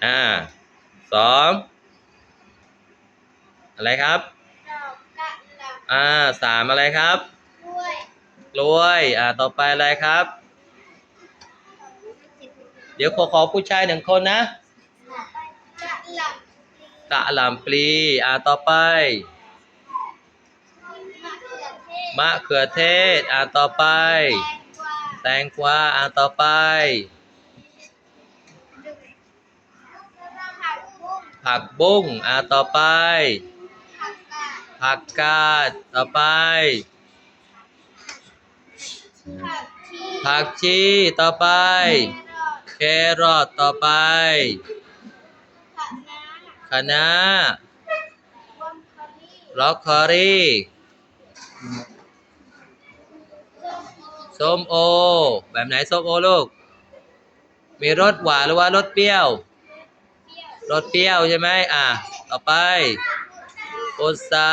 ອ່າ ສອງ ອະໄລຄັບ? ດອກກະຫຼໍ່າ. ອ່າ ສາມ ອະໄລຄັບ? ກ້ວຍ. ກ້ວຍ. ອ່າ ຕໍ່ໄປອະໄລຄັບ? ດຽວຂໍ ຂໍຜູ້ຊາຍໜຶ່ງຄົນນະ. ກະຫຼໍ່າ. ກະຫຼໍ່າປລີ. ອ່າ ຕໍ່ໄປ? ມະເຂືອເທດ. ມະເຂືອເທດ. ອ່າ ຕໍ່ໄປ? ແຕງກວາ. ແຕງກວາ. ອ່າ ຕໍ່ໄປ? ຜັກບຸ້ງ. ຜັກບຸ້ງ. ອ່າ ຕໍ່ໄປ? ຜັກກາດ. ຜັກກາດ. ຕໍ່ໄປ? ຜັກຊີ. ຜັກຊີ. ຕໍ່ໄປ? ແຄຣອດ. ແຄຣອດ. ຕໍ່ໄປ? ຄະນ້າ. ຄະນ້າ. ບຣອກໂຄລີ. ສົ້ມໂອ. ແບບໄຫນສົ້ມໂອລູກ? ມີລົດຫວານ ຫຼືວ່າລົດປ່ຽວ? ລົດປ່ຽວໃຊ່ໄໝ? ອ່າ ຕໍ່ໄປ? ພຸດຊາ.